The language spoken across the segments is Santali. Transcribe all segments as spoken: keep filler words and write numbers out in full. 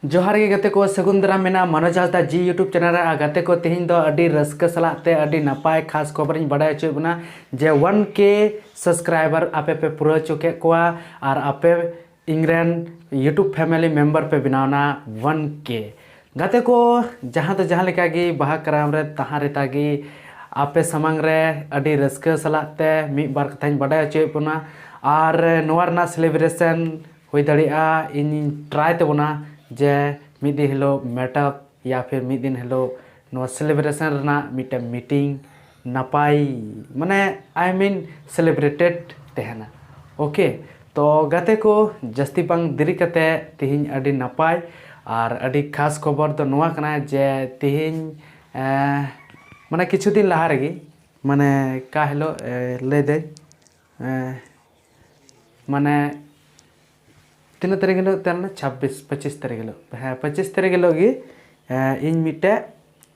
ᱡᱚᱦᱟᱨ ᱜᱮ ᱜᱟᱛᱮ ᱠᱚ, ᱥᱟᱹᱜᱩᱱ ᱫᱟᱨᱟᱢ ᱢᱮᱱᱟᱜᱼᱟ ᱢᱟᱱᱚᱡᱽ ᱦᱟᱸᱥᱫᱟ ᱡᱤ YouTube ᱪᱮᱱᱮᱞ ᱨᱮ᱾ ᱟᱨ ᱜᱟᱛᱮ ᱠᱚ, ᱛᱮᱦᱮᱧ ᱫᱚ ᱟᱹᱰᱤ ᱨᱟᱹᱥᱠᱟᱹ ᱥᱟᱞᱟᱜ ᱛᱮ ᱟᱹᱰᱤ ᱱᱟᱯᱟᱭ ᱠᱷᱟᱥ ᱠᱷᱚᱵᱚᱨᱤᱧ ᱵᱟᱰᱟᱭ ᱦᱚᱪᱚᱭᱮᱫ ᱵᱚᱱᱟ ᱡᱮ ᱚᱣᱟᱱ ᱠᱮ ᱥᱟᱵᱥᱠᱨᱟᱭᱵᱟᱨ ᱟᱯᱮ ᱯᱮ ᱯᱩᱨᱟᱹᱣ ᱦᱚᱪᱚ ᱠᱮᱫ ᱠᱚᱣᱟ ᱟᱨ ᱟᱯᱮ ᱤᱧᱨᱮᱱ YouTube family member ᱯᱮ ᱵᱮᱱᱟᱣᱱᱟ ᱚᱣᱟᱱ ᱠᱮ᱾ ᱜᱟᱛᱮ ᱠᱚ, ᱡᱟᱦᱟᱸ ᱫᱚ ᱡᱟᱦᱟᱸ ᱞᱮᱠᱟ ᱜᱮ ᱵᱟᱦᱟ ᱠᱟᱨᱟᱢ ᱨᱮ ᱛᱟᱦᱟᱸ ᱨᱮᱛᱟ ᱜᱮ ᱟᱯᱮ ᱥᱟᱢᱟᱝ ᱨᱮ ᱟᱹᱰᱤ ᱨᱟᱹᱥᱠᱟᱹ ᱥᱟᱞᱟᱜ ᱛᱮ ᱢᱤᱫ ᱵᱟᱨ ᱠᱟᱛᱷᱟᱧ ᱵᱟᱰᱟᱭ ᱦᱚᱪᱚᱭᱮᱫ ᱵᱚᱱᱟ᱾ ᱟᱨ ᱱᱚᱣᱟ ᱨᱮᱱᱟᱜ celebration ᱦᱩᱭ ᱫᱟᱲᱮᱭᱟᱜᱼᱟ, ᱤᱧᱤᱧ try ᱛᱟᱵᱚᱱᱟ ᱡᱮ ᱢᱤᱫ ᱫᱤᱱ ᱦᱤᱞᱳᱜ meet up ᱭᱟ ᱯᱷᱤᱨ ᱢᱤᱫ ᱫᱤᱱ ᱦᱤᱞᱳᱜ ᱱᱚᱣᱟ celebration ᱨᱮᱱᱟᱜ ᱢᱤᱫᱴᱮᱱ meeting ᱱᱟᱯᱟᱭ, ᱢᱟᱱᱮ I mean celebrated ᱛᱟᱦᱮᱱᱟ᱾ OK, ᱛᱚ ᱜᱟᱛᱮ ᱠᱚ, ᱡᱟᱹᱥᱛᱤ ᱵᱟᱝ ᱫᱮᱨᱤ ᱠᱟᱛᱮ ᱛᱮᱦᱮᱧ ᱟᱹᱰᱤ ᱱᱟᱯᱟᱭ ᱟᱨ ᱟᱹᱰᱤ ᱠᱷᱟᱥ ᱠᱷᱚᱵᱚᱨ ᱫᱚ ᱱᱚᱣᱟ ᱠᱟᱱᱟ ᱡᱮ ᱛᱮᱦᱮᱧ, ᱮᱸ, ᱢᱟᱱᱮ ᱠᱤᱪᱷᱩ ᱫᱤᱱ ᱞᱟᱦᱟ ᱨᱮᱜᱮ, ᱢᱟᱱᱮ ᱚᱠᱟ ᱦᱤᱞᱳᱜ, ᱮ, ᱞᱟᱹᱭᱫᱟᱹᱧ, ᱮᱸ, ᱢᱟᱱᱮ ᱛᱤᱱᱟᱹᱜ ᱛᱟᱹᱨᱤᱠᱷ ᱦᱤᱞᱳᱜ ᱛᱟᱦᱮᱸ ᱞᱮᱱᱟ? ᱪᱷᱟᱵᱵᱤᱥ, ᱯᱚᱸᱪᱤᱥ ᱛᱟᱹᱨᱤᱠᱷ ᱦᱤᱞᱳᱜ, ᱦᱮᱸ, ᱯᱚᱸᱪᱤᱥ ᱛᱟᱹᱨᱤᱠᱷ ᱦᱤᱞᱳᱜ ᱜᱮ, ᱮᱸ, ᱤᱧ ᱢᱤᱫᱴᱮᱡ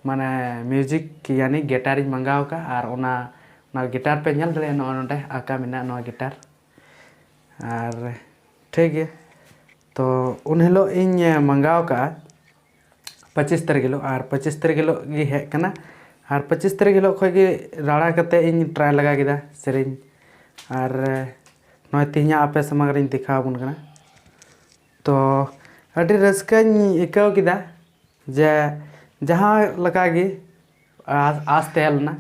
ᱢᱟᱱᱮ music ᱭᱟᱱᱤ guitar ᱤᱧ ᱢᱟᱸᱜᱟᱣ ᱟᱠᱟᱫᱼᱟ᱾ ᱟᱨ ᱚᱱᱟ, ᱚᱱᱟ guitar ᱯᱮ ᱧᱮᱞ ᱫᱟᱲᱮᱭᱟᱜᱼᱟ, ᱱᱚᱜᱼᱚᱭ ᱱᱚᱰᱮ ᱟᱸᱠᱟ ᱢᱮᱱᱟᱜᱼᱟ ᱱᱚᱣᱟ guitar᱾ ᱟᱨ ᱴᱷᱤᱠ ᱜᱮᱭᱟ, ᱛᱚ ᱩᱱ ᱦᱤᱞᱳᱜ ᱤᱧ, ᱮᱸ, ᱢᱟᱸᱜᱟᱣ ᱟᱠᱟᱫᱼᱟ ᱯᱚᱸᱪᱤᱥ ᱛᱟᱹᱨᱤᱠᱷ ᱦᱤᱞᱳᱜ, ᱟᱨ ᱯᱚᱸᱪᱤᱥ ᱛᱟᱹᱨᱤᱠᱷ ᱦᱤᱞᱳᱜ ᱜᱮ ᱦᱮᱡ ᱠᱟᱱᱟ᱾ ᱟᱨ ᱯᱚᱸᱪᱤᱥ ᱛᱟᱹᱨᱤᱠᱷ ᱦᱤᱞᱳᱜ ᱠᱷᱚᱱ ᱜᱮ ᱨᱟᱲᱟ ᱠᱟᱛᱮ ᱤᱧ try ᱞᱟᱜᱟ ᱠᱮᱫᱟ ᱥᱮᱨᱮᱧ᱾ ᱟᱨ, ᱮᱸ, ᱱᱚᱜᱼᱚᱭ ᱛᱮᱦᱮᱧᱟᱜ ᱟᱯᱮ ᱥᱟᱢᱟᱝ ᱨᱤᱧ ᱫᱮᱠᱷᱟᱣ ᱟᱵᱚᱱ ᱠᱟᱱᱟ᱾ ᱛᱚ ᱟᱹᱰᱤ ᱨᱟᱹᱥᱠᱟᱹᱧ ᱟᱹᱭᱠᱟᱹᱣ ᱠᱮᱫᱟ ᱡᱮ ᱡᱟᱦᱟᱸ ᱞᱮᱠᱟ ᱜᱮ ᱟᱸᱥ, ᱟᱸᱥ ᱛᱟᱦᱮᱸ ᱞᱮᱱᱟ,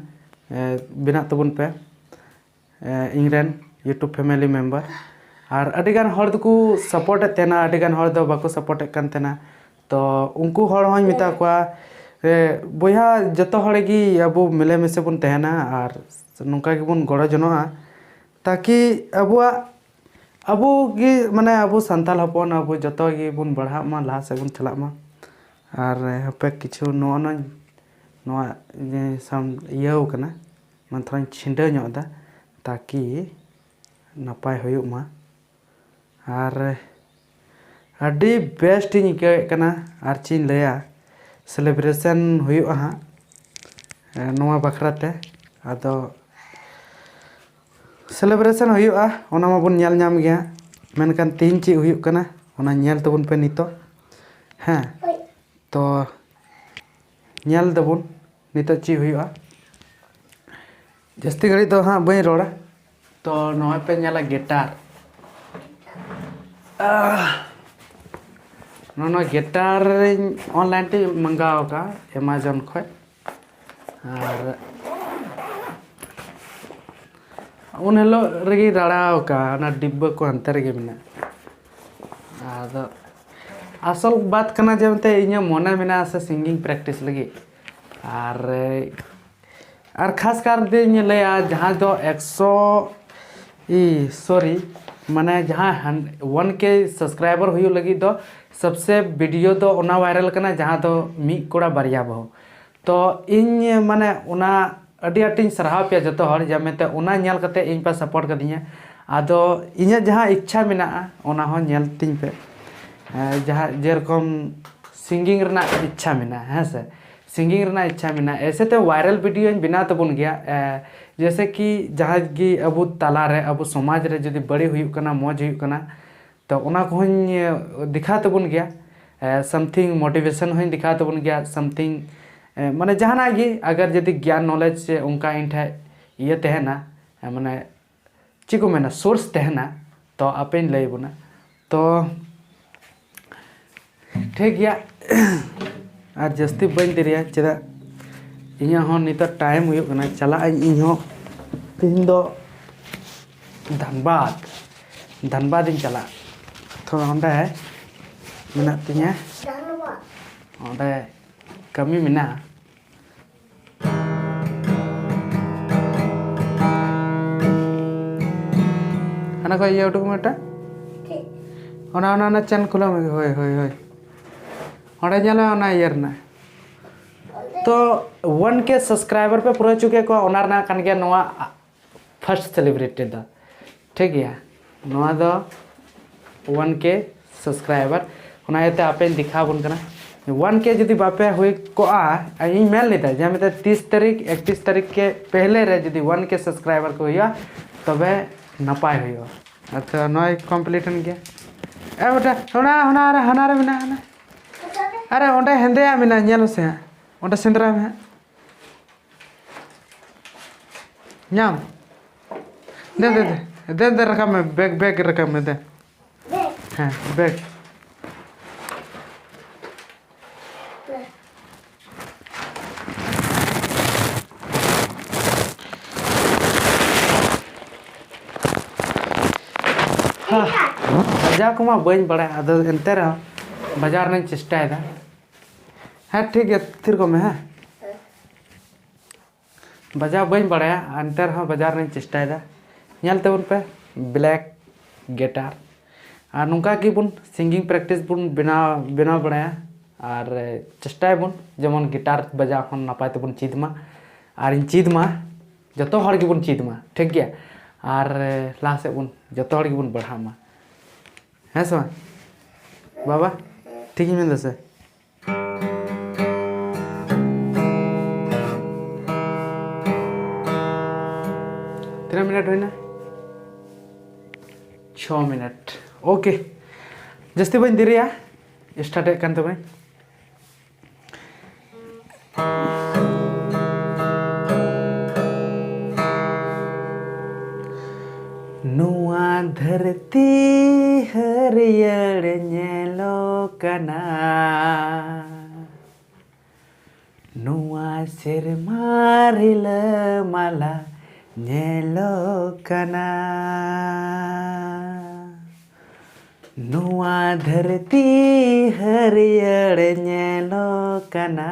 ᱮ, ᱵᱮᱱᱟᱜ ᱛᱟᱵᱚᱱ ᱯᱮ, ᱮ, ᱤᱧᱨᱮᱱ YouTube family member᱾ ᱟᱨ ᱟᱹᱰᱤᱜᱟᱱ ᱦᱚᱲ ᱫᱚᱠᱚ support ᱮᱫ ᱛᱟᱦᱮᱱᱟ, ᱟᱹᱰᱤᱜᱟᱱ ᱦᱚᱲ ᱫᱚ ᱵᱟᱠᱚ support ᱮᱫ ᱠᱟᱱ ᱛᱟᱦᱮᱱᱟ᱾ ᱛᱚ ᱩᱱᱠᱩ ᱦᱚᱲ ᱦᱚᱸᱧ ᱢᱮᱛᱟ ᱠᱚᱣᱟ, ᱮ, ᱵᱚᱭᱦᱟ, ᱡᱚᱛᱚ ᱦᱚᱲ ᱜᱮ ᱟᱵᱚ ᱢᱤᱞᱮ ᱢᱤᱥᱮ ᱵᱚᱱ ᱛᱟᱦᱮᱱᱟ ᱟᱨ ᱱᱚᱝᱠᱟ ᱜᱮᱵᱚᱱ ᱜᱚᱲᱚ ᱡᱚᱱᱚᱜᱼᱟ, ᱛᱟᱠᱤ ᱟᱵᱚᱣᱟᱜ, ᱟᱵᱚ ᱜᱮ, ᱢᱟᱱᱮ ᱟᱵᱚ ᱥᱟᱱᱛᱟᱲ ᱦᱚᱯᱚᱱ ᱟᱵᱚ ᱡᱚᱛᱚ ᱜᱮᱵᱚᱱ ᱵᱟᱲᱦᱟᱜ ᱢᱟ, ᱞᱟᱦᱟ ᱥᱮᱫ ᱵᱚᱱ ᱪᱟᱞᱟᱜ ᱢᱟ᱾ ᱟᱨ ᱦᱟᱯᱮ ᱠᱤᱪᱷᱩ ᱱᱚᱜᱼᱚ ᱱᱚᱣᱟ, ᱱᱚᱣᱟ ᱡᱮ ᱥᱟᱢ-, ᱤᱭᱟᱹᱣ ᱠᱟᱱᱟ, ᱢᱟᱱᱮ ᱛᱷᱚᱲᱟᱧ ᱪᱷᱤᱸᱰᱟᱹᱣ ᱧᱚᱜ ᱮᱫᱟ, ᱛᱟᱠᱤ ᱱᱟᱯᱟᱭ ᱦᱩᱭᱩᱜ ᱢᱟ᱾ ᱟᱨ ᱟᱹᱰᱤ best ᱤᱧ ᱟᱹᱭᱠᱟᱹᱣᱮᱫ ᱠᱟᱱᱟ᱾ ᱟᱨ ᱪᱮᱫ ᱤᱧ ᱞᱟᱹᱭᱟ, celebration ᱦᱩᱭᱩᱜᱼᱟ ᱦᱟᱸᱜ, ᱮ, ᱱᱚᱣᱟ ᱵᱟᱠᱷᱨᱟ ᱛᱮ᱾ ᱟᱫᱚ celebration ᱦᱩᱭᱩᱜᱼᱟ, ᱚᱱᱟ ᱢᱟᱵᱚᱱ ᱧᱮᱞ ᱧᱟᱢ ᱜᱮᱭᱟ, ᱢᱮᱱᱠᱷᱟᱱ ᱛᱮᱦᱮᱧ ᱪᱮᱫ ᱦᱩᱭᱩᱜ ᱠᱟᱱᱟ, ᱚᱱᱟ ᱧᱮᱞ ᱛᱟᱵᱚᱱ ᱯᱮ ᱱᱤᱛᱚᱜ᱾ ᱦᱮᱸ, ᱛᱚ ᱧᱮᱞ ᱫᱟᱵᱚᱱ ᱱᱤᱛᱚᱜ ᱪᱮᱫ ᱦᱩᱭᱩᱜᱼᱟ᱾ ᱡᱟᱹᱥᱛᱤ ᱜᱷᱟᱹᱲᱤᱡ ᱫᱚ ᱦᱟᱸᱜ ᱵᱟᱹᱧ ᱨᱚᱲᱟ᱾ ᱛᱚ ᱱᱚᱜᱼᱚᱭ ᱯᱮ ᱧᱮᱞᱟ ᱜᱮᱴᱟᱨ᱾ ᱟᱦ, ᱱᱚᱜᱼᱚ ᱱᱚᱣᱟ ᱜᱮᱴᱟᱨ ᱤᱧ online ᱛᱮᱧ ᱢᱟᱸᱜᱟᱣ ᱟᱠᱟᱫᱼᱟ Amazon ᱠᱷᱚᱡ᱾ ᱟᱨ ᱩᱱ ᱦᱤᱞᱳᱜ ᱨᱮᱜᱮᱧ ᱨᱟᱲᱟᱣ ᱟᱠᱟᱫᱼᱟ, ᱚᱱᱟ ᱰᱤᱵᱟᱹ ᱠᱚ ᱦᱟᱱᱛᱮ ᱨᱮᱜᱮ ᱢᱮᱱᱟᱜᱼᱟ᱾ ᱟᱫᱚ ᱟᱥᱚᱞ ᱵᱟᱛ ᱠᱟᱱᱟ ᱡᱮ ᱢᱮᱱᱛᱮ ᱤᱧᱟᱹᱜ ᱢᱚᱱᱮ ᱢᱮᱱᱟᱜᱼᱟ ᱥᱮ singing practice ᱞᱟᱹᱜᱤᱫ᱾ ᱟᱨ, ᱟᱨ ᱠᱷᱟᱥ ᱠᱟᱨ ᱛᱮᱧ ᱞᱟᱹᱭᱟ, ᱡᱟᱦᱟᱸ ᱫᱚ ᱮᱠᱥᱚ, ᱤ, sorry, ᱢᱟᱱᱮ ᱡᱟᱦᱟᱸ ᱦᱟᱱ-, one K subscriber ᱦᱩᱭᱩᱜ ᱞᱟᱹᱜᱤᱫ ᱫᱚ ᱥᱚᱵᱥᱮ video ᱫᱚ ᱚᱱᱟ viral ᱠᱟᱱᱟ ᱡᱟᱦᱟᱸ ᱫᱚ ᱢᱤᱫ ᱠᱚᱲᱟ ᱵᱟᱨᱭᱟ ᱵᱟᱹᱦᱩ᱾ ᱛᱚ ᱤᱧ ᱢᱟᱱᱮ ᱚᱱᱟ ᱟᱹᱰᱤ ᱟᱸᱴᱤᱧ ᱥᱟᱨᱦᱟᱣ ᱯᱮᱭᱟ ᱡᱚᱛᱚ ᱦᱚᱲ, ᱡᱟ ᱢᱮᱱᱛᱮ ᱚᱱᱟ ᱧᱮᱞ ᱠᱟᱛᱮ ᱤᱧ ᱯᱮ support ᱠᱟᱫᱤᱧᱟ᱾ ᱟᱫᱚ ᱤᱧᱟᱹᱜ ᱡᱟᱦᱟᱸ ᱤᱪᱪᱷᱟ ᱢᱮᱱᱟᱜᱼᱟ ᱚᱱᱟ ᱦᱚᱸ ᱧᱮᱞ ᱛᱤᱧ ᱯᱮ᱾ ᱮᱸ, ᱡᱟᱦᱟᱸ ᱡᱮᱨᱚᱠᱚᱢ singing ᱨᱮᱱᱟᱜ ᱤᱪᱪᱷᱟ ᱢᱮᱱᱟᱜᱼᱟ, ᱦᱮᱸ ᱥᱮ, singing ᱨᱮᱱᱟᱜ ᱤᱪᱪᱷᱟ ᱢᱮᱱᱟᱜᱼᱟ, ᱮᱭᱥᱮ ᱛᱮ viral videoᱧ ᱵᱮᱱᱟᱣ ᱛᱟᱵᱚᱱ ᱜᱮᱭᱟ᱾ ᱮ, ᱡᱮᱭᱥᱮ ᱠᱤ ᱡᱟᱦᱟᱸᱭ ᱜᱮ ᱟᱵᱚ ᱛᱟᱞᱟ ᱨᱮ, ᱟᱵᱚ ᱥᱚᱢᱟᱡᱽ ᱨᱮ ᱡᱩᱫᱤ ᱵᱟᱹᱲᱤᱡ ᱦᱩᱭᱩᱜ ᱠᱟᱱᱟ, ᱢᱚᱡᱽ ᱦᱩᱭᱩᱜ ᱠᱟᱱᱟ, ᱛᱚ ᱚᱱᱟ ᱠᱚᱦᱚᱸᱧ, ᱮ, ᱫᱮᱠᱷᱟᱣ ᱛᱟᱵᱚᱱ ᱜᱮᱭᱟ᱾ ᱮ, something motivation ᱦᱚᱸᱧ ᱫᱮᱠᱷᱟᱣ ᱛᱟᱵᱚᱱ ᱜᱮᱭᱟ, something, ᱮ, ᱢᱟᱱᱮ ᱡᱟᱦᱟᱱᱟᱜ ᱜᱮ, ᱟᱜᱟᱨ ᱡᱩᱫᱤ ᱜᱮᱭᱟᱱ knowledge ᱥᱮ ᱚᱱᱠᱟ ᱤᱧ ᱴᱷᱮᱡ ᱤᱭᱟᱹ ᱛᱟᱦᱮᱱᱟ, ᱮ, ᱢᱟᱱᱮ ᱪᱮᱫ ᱠᱚ ᱢᱮᱱᱟ, source ᱛᱟᱦᱮᱱᱟ, ᱛᱚ ᱟᱯᱮᱧ ᱞᱟᱹᱭ ᱟᱵᱚᱱᱟ᱾ ᱛᱚ ᱴᱷᱤᱠ ᱜᱮᱭᱟ, ᱟᱨ ᱡᱟᱹᱥᱛᱤ ᱵᱟᱹᱧ ᱫᱮᱨᱤᱭᱟ, ᱪᱮᱫᱟᱜ ᱤᱧᱟᱹᱜ ᱦᱚᱸ ᱱᱤᱛᱚᱜ time ᱦᱩᱭᱩᱜ ᱠᱟᱱᱟ, ᱪᱟᱞᱟᱜ ᱟᱹᱧ ᱤᱧ ᱦᱚᱸ ᱛᱮᱦᱮᱧ ᱫᱚ ᱫᱷᱟᱱᱵᱟᱫᱽ, ᱫᱷᱟᱱᱵᱟᱫᱽ ᱤᱧ ᱪᱟᱞᱟᱜᱼᱟ᱾ ᱛᱷᱚᱲᱟ ᱚᱸᱰᱮ ᱢᱮᱱᱟᱜ ᱛᱤᱧᱟᱹ, ᱚᱸᱰᱮ ᱠᱟᱹᱢᱤ ᱢᱮᱱᱟᱜᱼᱟ᱾ ᱦᱟᱱᱟ ᱠᱷᱚᱡ ᱤᱭᱟᱹ ᱩᱰᱩᱠ ᱢᱮ ᱢᱤᱫᱴᱟᱝ᱾ ᱚᱱᱟ, ᱚᱱᱟ, ᱚᱱᱟ ᱪᱮᱱ ᱠᱷᱩᱞᱟᱹᱣ ᱢᱮ᱾ ᱦᱳᱭ, ᱦᱳᱭ, ᱦᱳᱭ᱾ ᱚᱸᱰᱮ ᱧᱮᱞ ᱢᱮ ᱚᱱᱟ ᱤᱭᱟᱹ ᱨᱮᱱᱟᱜ᱾ ᱛᱚ one K subscriber ᱯᱮ ᱯᱩᱨᱟᱹᱣ ᱦᱚᱪᱚ ᱠᱮᱫ ᱠᱚᱣᱟ, ᱚᱱᱟ ᱨᱮᱱᱟᱜ ᱠᱟᱱ ᱜᱮᱭᱟ ᱱᱚᱣᱟ first celebrity ᱫᱚ᱾ ᱴᱷᱤᱠ ᱜᱮᱭᱟ, ᱱᱚᱣᱟ ᱫᱚ one K subscriber, ᱚᱱᱟ ᱤᱭᱟᱹᱛᱮ ᱟᱯᱮᱧ ᱫᱮᱠᱷᱟᱣ ᱟᱵᱚᱱ ᱠᱟᱱᱟ᱾ One K ᱡᱩᱫᱤ ᱵᱟᱯᱮ ᱦᱩᱭ ᱠᱚᱜᱼᱟ, ᱤᱧ ᱢᱮᱱ ᱞᱮᱫᱟ ᱡᱮ ᱢᱮᱱᱛᱮ ᱛᱤᱥ ᱛᱟᱹᱨᱤᱠᱷ, ᱮᱠᱛᱤᱥ ᱛᱟᱹᱨᱤᱠᱷ ᱠᱮ ᱯᱮᱦᱞᱮ ᱨᱮ ᱡᱩᱫᱤ one K subscriber ᱠᱚ ᱦᱩᱭᱩᱜᱼᱟ, ᱛᱚᱵᱮ ᱱᱟᱯᱟᱭ ᱦᱩᱭᱩᱜᱼᱟ᱾ ᱟᱪᱪᱷᱟ, ᱱᱚᱜᱼᱚᱭ complete ᱮᱱ ᱜᱮᱭᱟ᱾ ᱮ ᱵᱮᱴᱟ, ᱚᱱᱟ, ᱚᱱᱟ ᱨᱮ, ᱦᱟᱱᱟ ᱨᱮ ᱢᱮᱱᱟᱜᱼᱟ, ᱦᱟᱱᱟ᱾ ᱟᱨᱮ, ᱚᱸᱰᱮ ᱦᱮᱸᱫᱮᱭᱟᱜ ᱢᱮᱱᱟᱜᱼᱟ, ᱧᱮᱞ ᱢᱮᱥᱮ ᱦᱟᱸᱜ᱾ ᱚᱸᱰᱮ ᱥᱮᱸᱫᱽᱨᱟᱭ ᱢᱮ ᱦᱟᱸᱜ᱾ ᱧᱟᱢ? ᱫᱮ, ᱫᱮ, ᱫᱮ᱾ ᱫᱮ, ᱫᱮ, ᱨᱟᱠᱟᱵ ᱢᱮ᱾ ᱵᱮᱜᱽ, ᱵᱮᱜᱽ ᱨᱟᱠᱟᱵ ᱢᱮ, ᱫᱮ᱾ ᱦᱮᱸ, ᱵᱮᱜᱽ᱾ ᱦᱟ, ᱵᱟᱡᱟᱣ ᱠᱚᱢᱟ ᱵᱟᱹᱧ ᱵᱟᱲᱟᱭᱟ, ᱟᱫᱚ ᱮᱱᱛᱮ ᱨᱮᱦᱚᱸ ᱵᱟᱡᱟᱣ ᱨᱮᱱᱟᱜ ᱤᱧ ᱪᱮᱥᱴᱟᱭᱮᱫᱟ᱾ ᱦᱮᱸ, ᱴᱷᱤᱠ ᱜᱮᱭᱟ, ᱛᱷᱤᱨ ᱠᱚᱜ ᱢᱮ, ᱦᱮᱸ᱾ ᱵᱟᱡᱟᱣ ᱵᱟᱹᱧ ᱵᱟᱲᱟᱭᱟ, ᱮᱱᱛᱮ ᱨᱮᱦᱚᱸ ᱵᱟᱡᱟᱣ ᱨᱮᱱᱟᱜ ᱤᱧ ᱪᱮᱥᱴᱟᱭᱮᱫᱟ᱾ ᱧᱮᱞ ᱛᱟᱵᱚᱱ ᱯᱮ, ᱵᱞᱮᱠ ᱜᱤᱴᱟᱨ᱾ ᱟᱨ ᱱᱚᱝᱠᱟ ᱜᱮᱵᱚᱱ ᱥᱤᱝᱜᱤᱝ ᱯᱨᱮᱠᱴᱤᱥ ᱵᱚᱱ ᱵᱮᱱᱟᱣ, ᱵᱮᱱᱟᱣ ᱵᱟᱲᱟᱭᱟ᱾ ᱟᱨ ᱪᱮᱥᱴᱟᱭᱟᱵᱚᱱ ᱡᱮᱢᱚᱱ ᱜᱤᱴᱟᱨ ᱵᱟᱡᱟᱣ ᱦᱚᱸ ᱱᱟᱯᱟᱭ ᱛᱮᱵᱚᱱ ᱪᱮᱫ ᱢᱟ, ᱟᱨᱤᱧ ᱪᱮᱫ ᱢᱟ, ᱡᱚᱛᱚ ᱦᱚᱲ ᱜᱮᱵᱚᱱ ᱪᱮᱫ ᱢᱟ, ᱴᱷᱤᱠ ᱜᱮᱭᱟ? ᱟᱨ ᱞᱟᱦᱟ ᱥᱮᱫ ᱵᱚᱱ, ᱡᱚᱛᱚ ᱦᱚᱲ ᱜᱮᱵᱚᱱ ᱵᱟᱲᱦᱟᱜ ᱢᱟ, ᱦᱮᱸ ᱥᱮ ᱵᱟᱝ ᱵᱟᱵᱟ? ᱴᱷᱤᱠ ᱤᱧ ᱢᱮᱱᱫᱟ ᱥᱮ? ᱛᱤᱱᱟᱹᱜ ᱢᱤᱱᱤᱴ ᱦᱩᱭᱱᱟ? ᱪᱷᱚ ᱢᱤᱱᱤᱴ᱾ ᱳᱠᱮ, ᱡᱟᱹᱥᱛᱤ ᱵᱟᱹᱧ ᱫᱮᱨᱤᱭᱟ, ᱥᱴᱟᱨᱴ ᱮᱫ ᱠᱟᱱ ᱛᱟᱵᱚᱱᱟᱹᱧ᱾ ᱱᱚᱣᱟ ᱫᱷᱟᱹᱨᱛᱤ ᱦᱟᱹᱨᱭᱟᱹᱲ ᱧᱮᱞᱚᱜ ᱠᱟᱱᱟ, ᱱᱚᱣᱟ ᱥᱮᱨᱢᱟ ᱨᱤᱞᱟᱹᱢᱟᱞᱟ ᱧᱮᱞᱚᱜ ᱠᱟᱱᱟ᱾ ᱱᱚᱣᱟ ᱫᱷᱟᱹᱨᱛᱤ ᱦᱟᱹᱨᱭᱟᱹᱲ ᱧᱮᱞᱚᱜ ᱠᱟᱱᱟ,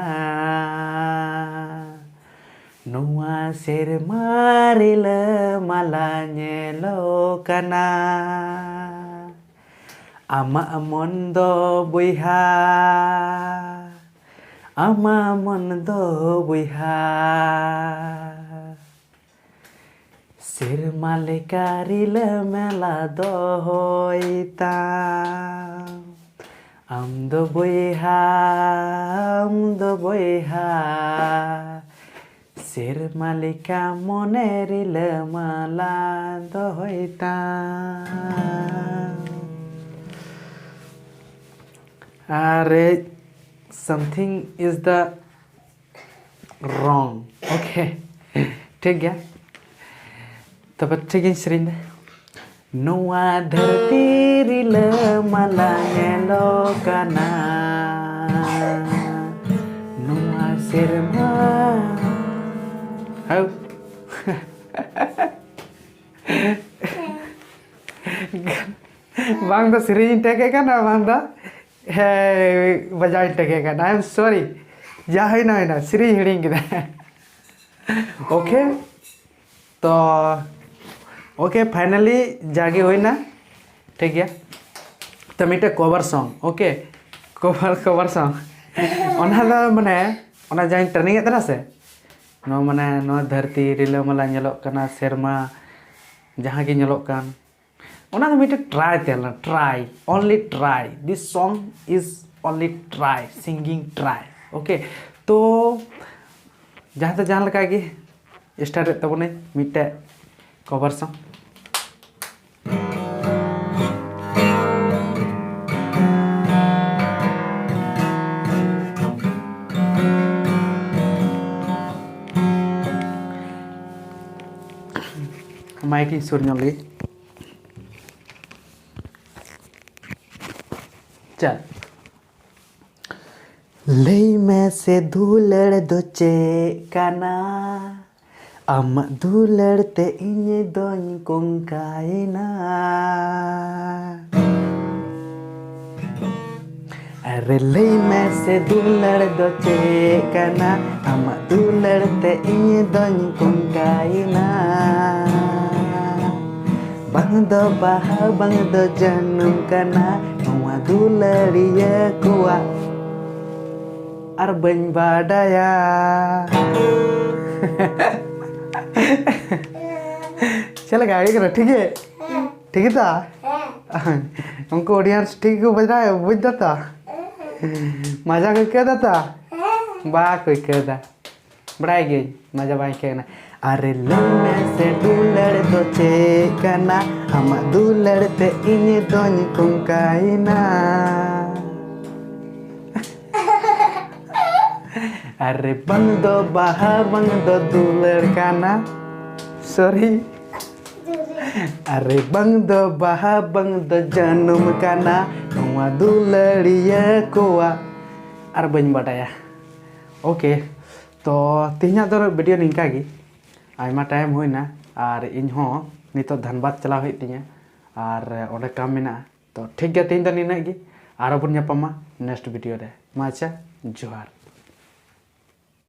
ᱱᱚᱣᱟ ᱥᱮᱨᱢᱟ ᱨᱤᱞᱟᱹᱢᱟᱞᱟ ᱧᱮᱞᱚᱜ ᱠᱟᱱᱟ᱾ ᱟᱢᱟᱜ ᱢᱚᱱ ᱫᱚ ᱵᱚᱭᱦᱟ, ᱟᱢᱟᱜ ᱢᱚᱱ ᱫᱚ ᱵᱚᱭᱦᱟ, ᱥᱮᱨᱢᱟ ᱞᱮᱠᱟ ᱨᱤᱞᱟᱹᱢᱟᱞᱟ ᱫᱚᱦᱚᱭ ᱛᱟᱢ᱾ ᱟᱢ ᱫᱚ ᱵᱚᱭᱦᱟ, ᱟᱢ ᱫᱚ ᱵᱚᱭᱦᱟ, ᱥᱮᱨᱢᱟ ᱞᱮᱠᱟ ᱢᱚᱱᱮ ᱨᱤᱞᱟᱹᱢᱟᱞᱟ ᱫᱚᱦᱚᱭ ᱛᱟᱢ᱾ ᱟᱨ Something is the wrong. Okay. ᱴᱷᱤᱠ ᱜᱮᱭᱟ, ᱛᱚᱵᱮ ᱴᱷᱤᱠ ᱜᱤᱧ ᱥᱮᱨᱮᱧ ᱫᱟ᱾ ᱱᱚᱣᱟ ᱫᱷᱟᱹᱨᱛᱤ ᱨᱤᱞᱟᱹᱢᱟᱞᱟ ᱧᱮᱞᱚᱜ ᱠᱟᱱᱟ, ᱱᱚᱣᱟ ᱥᱮᱨᱢᱟ᱾ ᱦᱟᱣ᱾ ᱵᱟᱝ ᱫᱚ ᱥᱮᱨᱮᱧ ᱤᱧ ᱴᱷᱤᱠᱮᱫ ᱠᱟᱱᱟ, ᱵᱟᱝ ᱫᱚ ᱦᱮᱸ ᱵᱟᱡᱟᱣ ᱤᱧ ᱴᱷᱤᱠᱮᱫ ᱠᱟᱱᱟ᱾ I am sorry, ᱡᱟ ᱦᱩᱭᱱᱟ ᱦᱩᱭᱱᱟ, ᱥᱮᱨᱮᱧ ᱦᱤᱲᱤᱧ ᱠᱮᱫᱟ᱾ Okay, ᱛᱚ okay, finally ᱡᱟᱜᱮ ᱦᱩᱭᱱᱟ᱾ ᱴᱷᱤᱠ ᱜᱮᱭᱟ, ᱛᱚ ᱢᱤᱫᱴᱮᱡ cover song, okay, cover cover song᱾ ᱚᱱᱟ ᱫᱚ ᱢᱟᱱᱮ ᱚᱱᱟ ᱡᱟᱦᱟᱸᱧ training ᱮᱫ ᱛᱟᱦᱮᱱᱟ ᱥᱮ, ᱱᱚᱣᱟ ᱢᱟᱱᱮ ᱱᱚᱣᱟ ᱫᱷᱟᱹᱨᱛᱤ ᱨᱤᱞᱟᱹᱢᱟᱞᱟ ᱧᱮᱞᱚᱜ ᱠᱟᱱᱟ, ᱥᱮᱨᱢᱟ ᱡᱟᱦᱟᱸ ᱜᱮ ᱧᱮᱞᱚᱜ ᱠᱟᱱ, ᱚᱱᱟ ᱫᱚ ᱢᱤᱫᱴᱮᱱ try ᱛᱟᱦᱮᱸ ᱞᱮᱱᱟ, try, only try, this song is only try, singing try, okay? ᱛᱚ ᱡᱟᱦᱟᱸ ᱛᱮ ᱡᱟᱦᱟᱸ ᱞᱮᱠᱟ ᱜᱮ start ᱮᱫ ᱛᱟᱵᱚᱱᱟᱹᱧ ᱢᱤᱫᱴᱮᱡ cover song᱾ Mic ᱤᱧ ᱥᱩᱨ ᱧᱚᱜ ᱞᱮᱜᱮ᱾ ᱪᱟᱞ᱾ ᱞᱟᱹᱭ ᱢᱮ ᱥᱮ ᱫᱩᱞᱟᱹᱲ ᱫᱚ ᱪᱮᱫ ᱠᱟᱱᱟ? ᱟᱢᱟᱜ ᱫᱩᱞᱟᱹᱲ ᱛᱮ ᱤᱧ ᱫᱚᱧ ᱠᱚᱝᱠᱟᱭᱮᱱᱟ᱾ ᱟᱨᱮ ᱞᱟᱹᱭ ᱢᱮ ᱥᱮ ᱫᱩᱞᱟᱹᱲ ᱫᱚ ᱪᱮᱫ ᱠᱟᱱᱟ? ᱟᱢᱟᱜ ᱫᱩᱞᱟᱹᱲ ᱛᱮ ᱤᱧ ᱫᱚᱧ ᱠᱚᱝᱠᱟᱭᱮᱱᱟ᱾ ᱵᱟᱝ ᱫᱚ ᱵᱟᱦᱟ, ᱵᱟᱝ ᱫᱚ ᱡᱟᱹᱱᱩᱢ ᱠᱟᱱᱟ ᱱᱚᱣᱟ ᱫᱩᱞᱟᱹᱲᱤᱭᱟᱹ ᱠᱚᱣᱟᱜ, ᱟᱨ ᱵᱟᱹᱧ ᱵᱟᱰᱟᱭᱟ᱾ ᱪᱮᱫ ᱞᱮᱠᱟ ᱦᱩᱭᱩᱜ ᱠᱟᱱᱟ? ᱴᱷᱤᱠ ᱜᱮ? ᱴᱷᱤᱠ ᱜᱮᱛᱟ? ᱩᱱᱠᱩ audience ᱴᱷᱤᱠ ᱜᱮᱠᱚ ᱵᱟᱰᱟᱭ, ᱵᱩᱡᱽ ᱫᱟ ᱛᱚ? ᱢᱟᱡᱟ ᱠᱚ ᱟᱹᱭᱠᱟᱹᱣ ᱫᱟ ᱛᱚ? ᱵᱟᱠᱚ ᱟᱹᱭᱠᱟᱹᱣ ᱫᱟ᱾ ᱵᱟᱲᱟᱭ ᱜᱤᱭᱟᱹᱧ ᱢᱟᱡᱟ ᱵᱟᱝ ᱟᱹᱭᱠᱟᱹᱣ ᱠᱟᱱᱟ᱾ ᱟᱨᱮ ᱞᱟᱹᱭ ᱢᱮ ᱥᱮ ᱫᱩᱞᱟᱹᱲ ᱫᱚ ᱪᱮᱫ ᱠᱟᱱᱟ? ᱟᱢᱟᱜ ᱫᱩᱞᱟᱹᱲ ᱛᱮ ᱤᱧ ᱫᱚᱧ ᱠᱚᱝᱠᱟᱭᱮᱱᱟ᱾ ᱟᱨᱮ ᱵᱟᱝ ᱫᱚ ᱵᱟᱦᱟ, ᱵᱟᱝ ᱫᱚ ᱫᱩᱞᱟᱹᱲ ᱠᱟᱱᱟ᱾ ᱥᱚᱨᱤ᱾ ᱟᱨᱮ ᱵᱟᱝ ᱫᱚ ᱵᱟᱦᱟ, ᱵᱟᱝ ᱫᱚ ᱡᱟᱹᱱᱩᱢ ᱠᱟᱱᱟ, ᱱᱚᱣᱟ ᱫᱩᱞᱟᱹᱲᱤᱭᱟᱹ ᱠᱚᱣᱟᱜ᱾ ᱟᱨ ᱵᱟᱹᱧ ᱵᱟᱰᱟᱭᱟ᱾ ᱳᱠᱮ, ᱛᱚ ᱛᱮᱦᱮᱧᱟᱜ ᱫᱚ ᱵᱷᱤᱰᱤᱭᱳ ᱱᱤᱝᱠᱟ ᱜᱮ᱾ ᱟᱭᱢᱟ ᱴᱟᱭᱤᱢ ᱦᱩᱭᱱᱟ ᱟᱨ ᱤᱧ ᱦᱚᱸ ᱱᱤᱛᱚᱜ ᱫᱷᱟᱱᱵᱟᱫᱽ ᱪᱟᱞᱟᱣ ᱦᱩᱭᱩᱜ ᱛᱤᱧᱟᱹ ᱟᱨ ᱚᱸᱰᱮ ᱠᱟᱢ ᱢᱮᱱᱟᱜᱼᱟ᱾ ᱛᱚ ᱴᱷᱤᱠ ᱜᱮᱭᱟ, ᱛᱮᱦᱮᱧ ᱫᱚ ᱱᱤᱱᱟᱹᱜ ᱜᱮ᱾ ᱟᱨᱚ ᱵᱚᱱ ᱧᱟᱯᱟᱢᱟ ᱱᱮᱠᱥᱴ ᱵᱷᱤᱰᱤᱭᱳ ᱨᱮ᱾ ᱢᱟ ᱟᱪᱪᱷᱟ, ᱡᱚᱦᱟᱨ᱾